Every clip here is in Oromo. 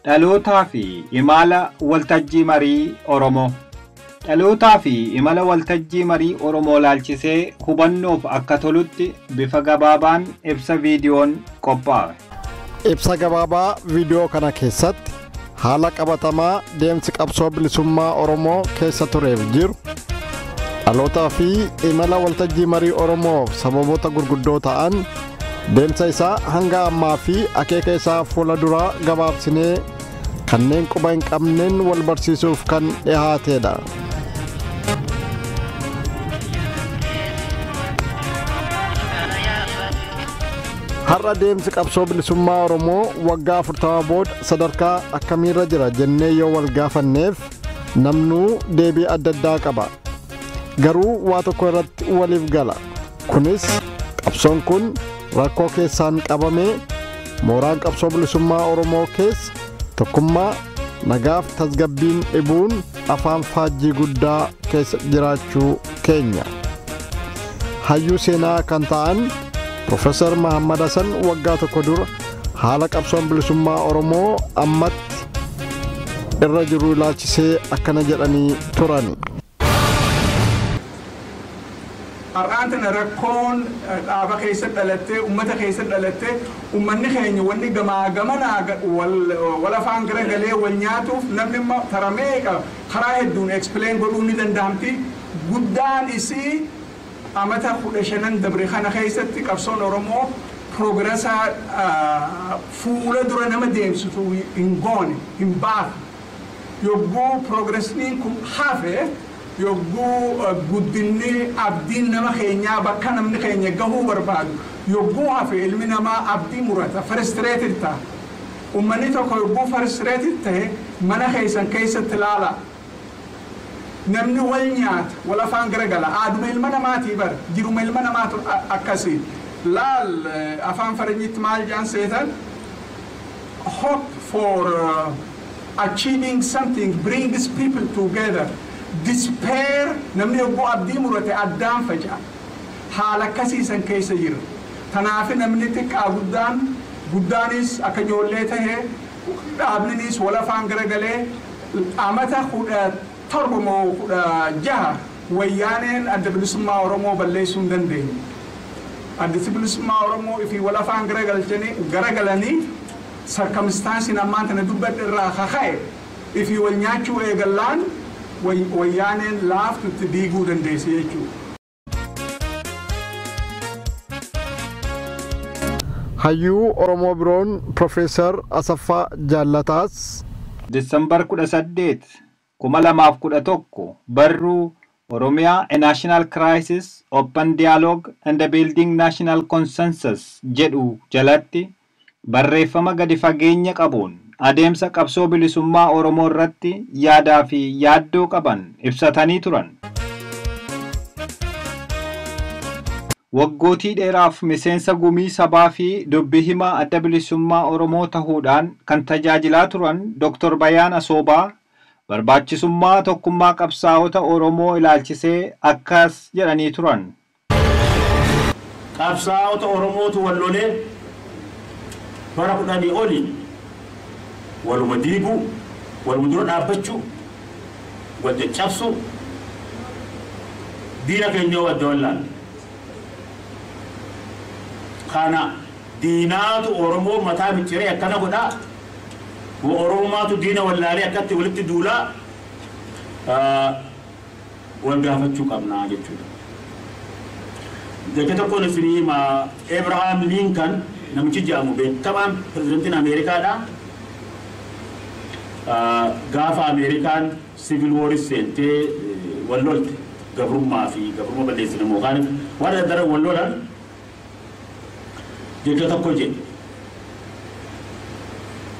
Dhalootaa fi imala waltajjii marii Oromoo. Dhalootaa fi imala waltajjii marii Oromoo laalchisee hubannoof akka tolutti bifa gabaabaan ibsa viidiyoon qophaa'e. Ibsa gabaabaa viidiyoo kana keessatti haala qabatamaa deemsi qabsoo bilisummaa Oromoo keessa tureef jiru, dhalootaa fi imala waltajjii marii Oromoof sababoota gurguddoo ta'an, deemsa isaa hanga ammaa fi akeeka isaa fuula duraa gabaabsinee kanneen quba hin qabneen wal barsiisuuf kan dhihaateedha. Har'a deemsi qabsoo bilisummaa Oromoo waggaa 40 booda sadarkaa akkamiirra jira jennee yoo wal gaafanneef namnuu deebii adda addaa qaba. Garuu waa tokko irratti waliif gala. Kunis qabsoon kun rakkoo keessaan qabamee mooraan qabsoo bilisummaa Oromoo keessa tokkummaa nagaaf tasgabbiin dhibuun afaan faajjii guddaa keessa jiraachuu keenya. Hayyuu seenaa kan ta'an Profeesar Mahammad Hassan waggaa tokko dura haala qabsoon bilisummaa Oromoo ammatti irra jiru ilaalchisee akkana jedhanii turan. Har'aan tana rakkoon dhaaba keessa dhalattee, uummata keessa dhalattee, uummanni keenya wanni gamaa gamanaa wal afaan garagalee wal nyaatuuf namni immoo taramee karaa hedduun explain godhuu ni danda'amti. Guddaan isii amata 15 dabre kana keessatti qabsoon Oromoo progressa fuula dura nama deemsitu hin goone, hin baafne. Yogguu progressniin kun hafe, yogguu guddinni abdiin nama keenyaa bakka namni keenya gahuu barbaadu yogguu hafe, ilmi namaa abdii murata, frustrated ta'a. Uummanni tokko yogguu frustrated ta'e, mana keessan keessatti ilaala. Namni wal nyaata, wal afaan garagala. Aaduma ilma namaatii bara, jiruma ilma namaatu akkasii. Laal, afaan faranjiitti maal jedhan seetan? Hope for achieving something brings people together. Despair, namni yogguu abdii murate addaan faca'a. Haala akkasiisan keessa jira. Kanaaf namni xiqqaa guddaan, guddaanis akka ijoollee tahee, dhaabninis wal afaan garagalee, amata 17 moo 16 Wayyaaneen Adda Bilisummaa Oromoo balleessuu hin dandeenye. Adda Bilisummaa Oromoo ifii wal afaan garagalanii, circumstanceiin ammaan tana dubbadhe irraa kaka'e, ifii wal nyaachuu eegallaan, Wayyaaneen laaftutti diiguu dandeesse jechuudha. Hayyuu Oromoo biroon Profeesar Asaffaa Jaallataas December 18, 2011 barruu "Oromiyaa: A National Crisis, Open Dialogue and the Building National Consensus" jedhu jalatti barreeffama gadi fageenya qabuun adeemsa qabsoo bilisummaa Oromoo irratti yaadaa fi yaaddoo qaban ibsatanii turan. Waggootii dheeraaf miseensa gumii sabaa fi dubbii himaa Adda Bilisummaa Oromoo ta'uudhaan kan tajaajilaa turan Dr. Bayaan Asoobaa barbaachisummaa tokkummaa qabsaa'ota Oromoo ilaalchisee akkas jedhanii turan. Qabsaa'ota Oromootu wal lolee bara 10 olii waluma diiguu, waluma dura dhaabbachuu, wal caccabsuu, diina keenya wadda wallaan. Kana diinaatu Oromoo mataa micciiree akkana godhaa, Oromomaatu diina wallaalee akkatti walitti duulaa, wal gaafachuu qabnaa jechuudha. Jecha tokkoon isinii hima. Abraham Lincoln namichi jedhamu beekamaan pirezidantiin Ameerikaadha. Gaafa Ameerikaan Civil War seentee wal lolte, gabrummaa fi gabrummaa balleessine yookaan waan adda addaa wal lolan, jecha tokko jedhe: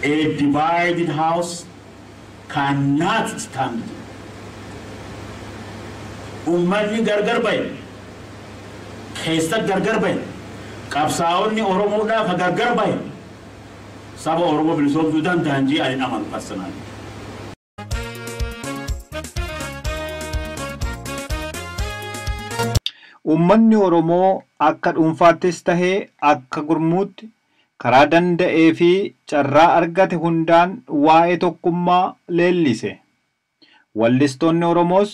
"A divided house cannot stand." Uummanni gargar bahe, keessa gargar bahe, qabsaa'onni Oromoodhaaf gargar bahe saba Oromoo bilisoomsuu danda'an jee ani amanu personally. Uummanni Oromoo akka dhuunfaattis tahee akka gurmuutti karaa danda'ee fi carraa argate hundaan waa'ee tokkummaa leellise. Wallistoonni Oromoos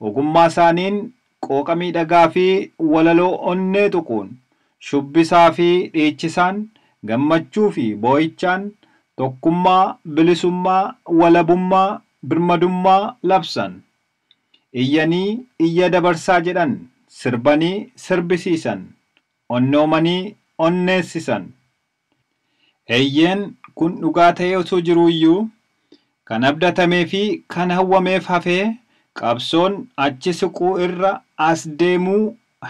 ogummaa isaaniin qooqa miidhagaa fi walaloo onnee tuquun shubbisaa fi dhiichisaan gammachuu fi boo'ichaan tokkummaa, bilisummaa, walabummaa, birmadummaa labsan. Iyyanii iyya dabarsaa jedhan, sirbanii sirbisiisan, onnoomanii onneessisan. Eeyyeen kun dhugaa ta'ee osoo jiruu iyyuu kan abdatamee fi kan hawwameef hafee qabsoon achi siquu irra as deemuu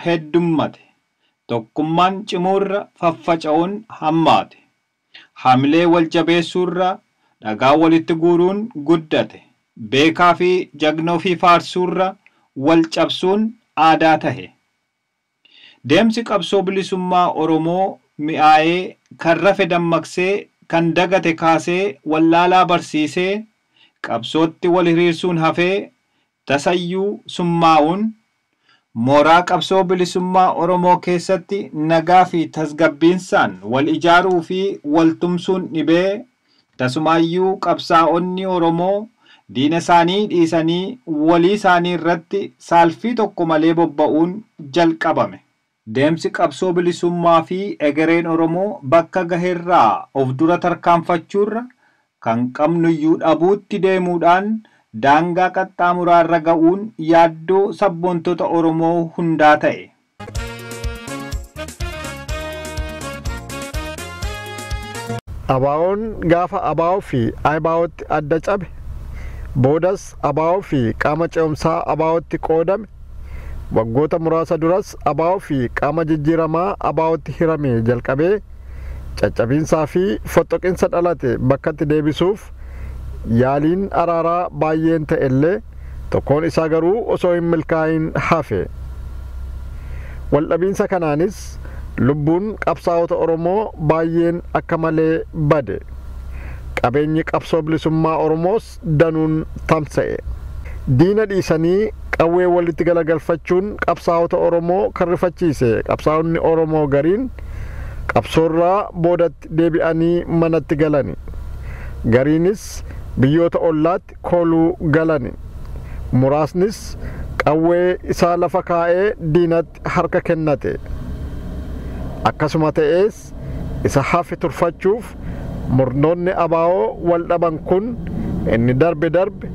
heddummate. Tokkummaan cimuu irra faffaca'uun hammaate. Hamilee wal jabeessuu irra dhagaa walitti guuruun guddate. Beekaa fi jagnoo fi faarsuu irra wal cabsuun aadaa tahe. Deemsi qabsoo bilisummaa Oromoo mi'aayee kan rafe dammaqsee kan dagate kaasee wallaalaa barsiisee qabsootti wal hiriirsuun hafee tasayyuu summaa'uun mooraa qabsoo bilisummaa Oromoo keessatti nagaa fi tasgabbiinsaan wal ijaaruu fi wal tumsuun dhibee tasumaayyuu qabsaa'onni Oromoo diina isaanii dhiisanii walii isaanii irratti saalfii tokko malee bobba'uun jalqabame. Deemsi qabsoo bilisummaa fi egereen Oromoo bakka gaheerraa of dura tarkaanfachuurra kan qabnuyyuu dhabuutti deemuudhaan daangaa qaxxaamuraa irra ga'uun yaaddoo sabboontota Oromoo hundaa ta'e. Abaawoon gaafa abaawoo fi abaawootti adda cabe boodas abaawoo fi qaama ce'umsaa abaawootti qoodame waggoota muraasa duras abaawoo fi qaama jijjiiramaa abaawootti hirame jalqabee caccabiinsaa fi fottoqinsa dhalate bakkatti deebisuuf yaaliin araaraa baay'een ta'e illee tokkoon isaa garuu osoo hin milkaa'in hafe. Waldhabiinsa kanaanis lubbuun qabsaa'ota Oromoo baay'een akka malee bade. Qabeenyi qabsoo bilisummaa Oromoos danuun tamsa'e. Diina dhiisanii qawwee walitti galagalfachuun qabsaa'ota Oromoo kan rifachiise qabsaa'onni Oromoo gariin qabsoorraa boodatti deebi'anii manatti galani. Gariinis biyyoota ollaatti kooluu galani. Muraasnis qawwee isaa lafa kaa'ee diinatti harka kennate. Akkasuma ta'ees isa hafe turfachuuf murnoonni abaa'oo wal dhaban kun inni darbe darbe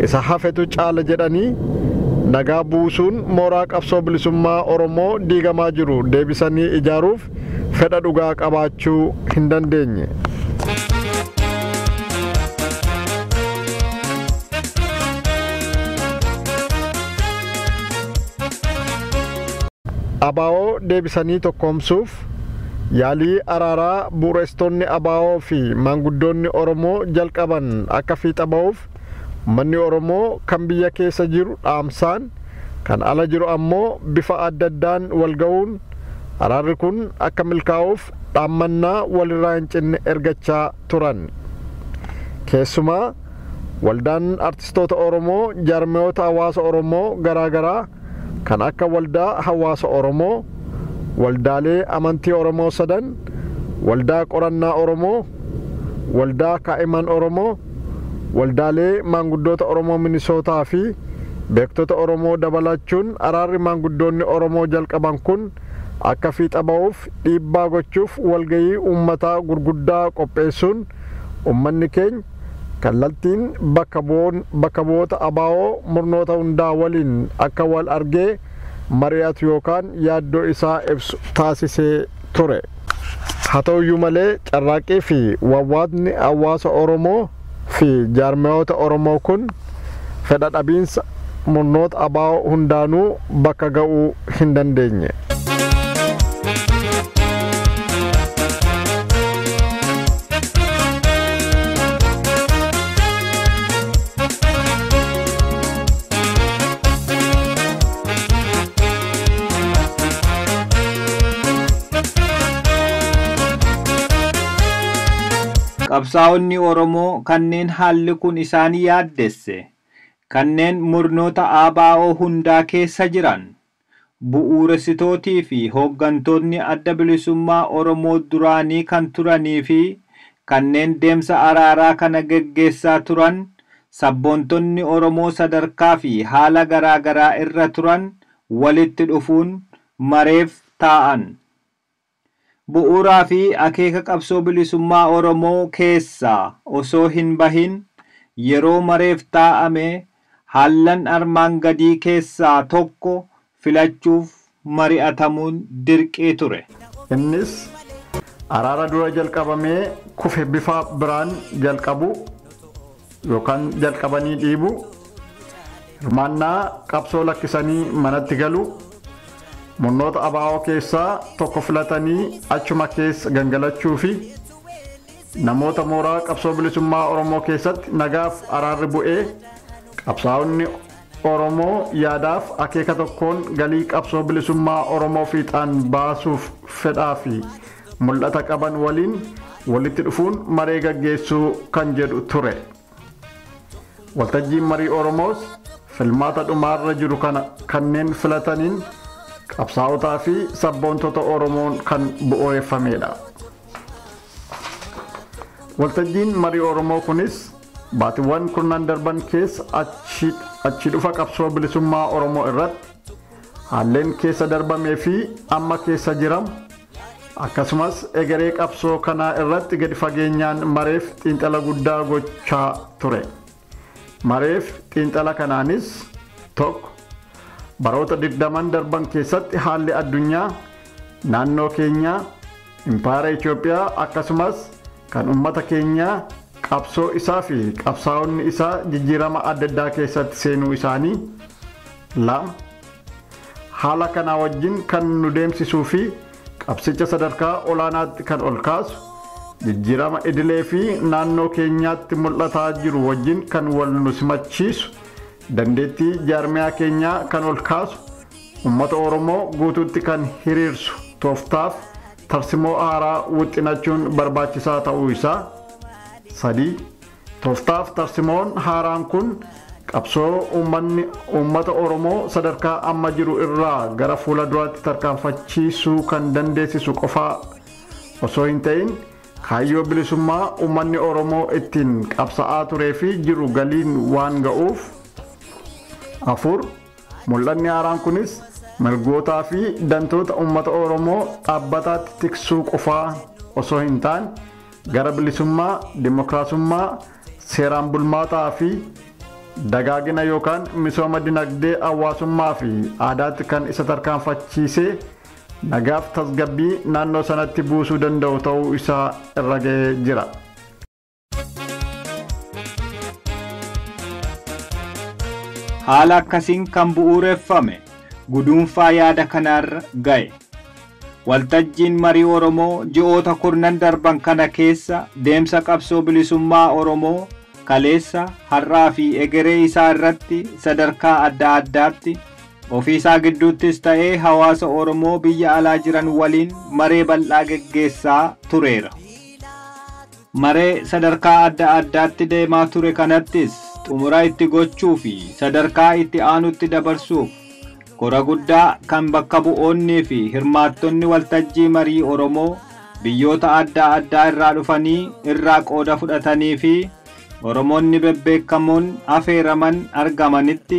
isa hafetu caala jedhanii nagaa buusuun mooraa qabsoo bilisummaa Oromoo diigamaa jiru deebisanii ijaaruuf fedha dhugaa qabaachuu hin dandeenye. Abaa'oo deebisanii tokkoomsuuf yaalii araaraa bu'uuressitoonni abaa'oo fi maanguddoonni Oromoo jalqaban akka fiixa ba'uuf manni Oromoo kan biyya keessa jiru dhaamsaan kan ala jiru ammoo bifa adda addaan wal ga'uun araarri kun akka milkaa'uuf dhaammannaa walirraa hin cinne ergachaa turan. Keessumaa waldaan artistoota Oromoo jaarmiyoota hawaasa Oromoo garaagaraa kan akka waldaa hawaasa Oromoo, waldaalee amantii Oromoo sadan, waldaa qorannaa Oromoo, waldaa kaa'iman Oromoo, waldaalee maanguddoota Oromoo Minisootaa fi beektota Oromoo dabalachuun araarri maanguddoonni Oromoo jalqaban kun akka fiixa ba'uuf dhiibbaa gochuuf walgayii uummataa gurguddaa qopheessuun uummanni keenya kallattiin bakka bu'oota abaa'oo murnoota hundaa waliin akka wal argee mari'atu yookaan yaaddoo isaa ibsu taasisee ture. Haa ta'uyyuu malee carraaqqii fi wawwaatni hawaasa Oromoo fi jaarmiyoota Oromoo kun fedha dhabiinsa murnoota abaa'oo hundaanuu bakka ga'uu hin dandeenye. Qabsaa'onni Oromoo kanneen haalli kun isaan yaaddesse, kanneen murnoota ABO hundaa keessa jiran, Bu'uuressitootii fi hooggantoonni Adda Bilisummaa Oromoo duraanii kan turanii fi kanneen deemsa araaraa kana geggeessaa turan sabboontonni Oromoo sadarkaa fi haala garaa garaa irra turan walitti dhufuun mareef taa'an. Bu'uuraa fi akeeka qabsoo bilisummaa Oromoo keessaa osoo hin bahin yeroo mareef taa'ame haallan armaan gadii keessaa tokko filachuuf mari'atamuun dirqii ture. Innis araara dura jalqabamee kufe bifa biraan jalqabu yookaan jalqabanii dhiibu, hirmaannaa qabsoo lakkisanii manatti galu, murnoota abaa'oo keessaa tokko filatanii achuma keessa gangalachuu fi namoota mooraa qabsoo bilisummaa Oromoo keessatti nagaaf araarri bu'ee qabsaa'onni Oromoo yaadaaf akeeka tokkoon galii qabsoo bilisummaa Oromoo fiixaan baasuuf fedhaa fi mul'ata qaban waliin walitti dhufuun maree gaggeessuu kan jedhu ture. Waltajjiin marii Oromoos filmaata dhumaarra jiru kana kanneen filataniin qabsaa'otaa fi sabboontota Oromoon kan bu'uureffamedha. Waltajjiin marii Oromoo kunis baatiiwwan kurnan darban keessa achi dhufa qabsoo bilisummaa Oromoo irratti haalleen keessa darbamee fi amma keessa jiramu akkasumas egeree qabsoo kanaa irratti gadi fageenyaan mareef xiinxala guddaa gochaa ture. Mareef xiinxala kanaanis tokko baroota 20 darban keessatti haalli addunyaa naannoo keenyaa impaayera Itoophiyaa akkasumas kan uummata keenyaa qabsoo isaa fi qabsaa'onni isaa jijjiirama adda addaa keessatti seenuu isaanii. 2 haala kanaa wajjin kan nu deemsisuu fi qabsicha sadarkaa olaanaatti kan ol kaasu jijjiirama idilee fi naannoo keenyaatti mul'ataa jiru wajjin kan wal nu simachiisu dandeettii jaarmiyaa keenyaa kan ol kaasu uummata Oromoo guutuutti kan hiriirsu tooftaaf tarsimoo haaraa wixinachuun barbaachisaa ta'uu isaa. 3 tooftaaf tarsimoon haaraan kun qabsoo uummata Oromoo sadarkaa amma jiru irraa gara fuula duraatti tarkaanfachiisuu kan dandeessisu qofaa osoo hin ta'in kaayyoo bilisummaa uummanni Oromoo ittiin qabsa'aa turee fi jiru galiin waan ga'uuf. 4 mul'anni haaraan kunis mirgootaa fi dantoota uummata Oromoo dhaabbataatti tiksuu qofaa osoo hin taane gara bilisummaa, dimokiraasummaa, seeraan bulmaataa fi dagaagina yookaan misooma dinagdee hawaasummaa fi aadaatti kan isa tarkaanfachiisee nagaaf tasgabbii naannoo sanatti buusuu danda'u ta'uu isaa irra ga'ee jira. Haala akkasiin kan bu'uureffame guduunfaa yaada kanaarra ga'e. Waltajjiin marii Oromoo ji'oota kurnan darban kana keessa deemsa qabsoo bilisummaa Oromoo kaleessa har'aa fi egeree isaa irratti sadarkaa adda addaatti ofiisaa gidduuttis ta'ee hawaasa Oromoo biyya alaa jiran waliin maree bal'aa geggeessaa tureera. Maree sadarkaa adda addaatti deemaa ture kanattis xumura itti gochuu fi sadarkaa itti aanutti dabarsuuf kora guddaa kan bakka bu'oonnii fi hirmaattonni waltajjii marii Oromoo biyyoota adda addaa irraa dhufanii irraa qooda fudhatanii fi Oromoonni bebbeekamoon afeeraman argamanitti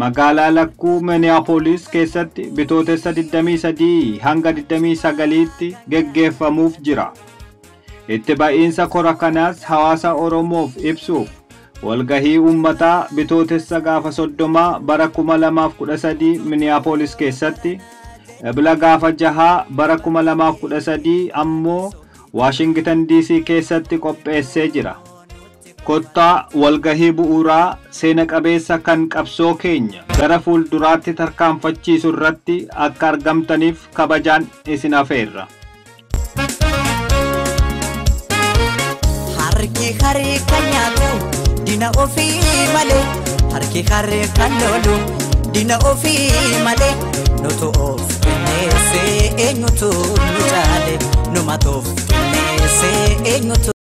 magaalaa lakkuu Minneapolis keessatti bitootessa 23 hanga 29tti geggeeffamuuf jira. Itti ba'iinsa kora kanaas hawaasa Oromoof ibsuuf walgahii uummataa bitootessa gaafa 30 bara 2013 Minneapolis keessatti, ebla gaafa 6 bara 2013 ammoo Washington DC keessatti qopheessee jira. Kottaa walgahii bu'uuraa seena qabeessa kan qabsoo keenya gara fuulduraatti tarkaanfachiisu irratti akka argamtaniif kabajaan isin afeerra. Harki harka nyaatu dina ofii malee, harki harka lolu dina ofii malee, nutu of kenneessee eenyutu nu caale, numatu of kenneessee eenyutu.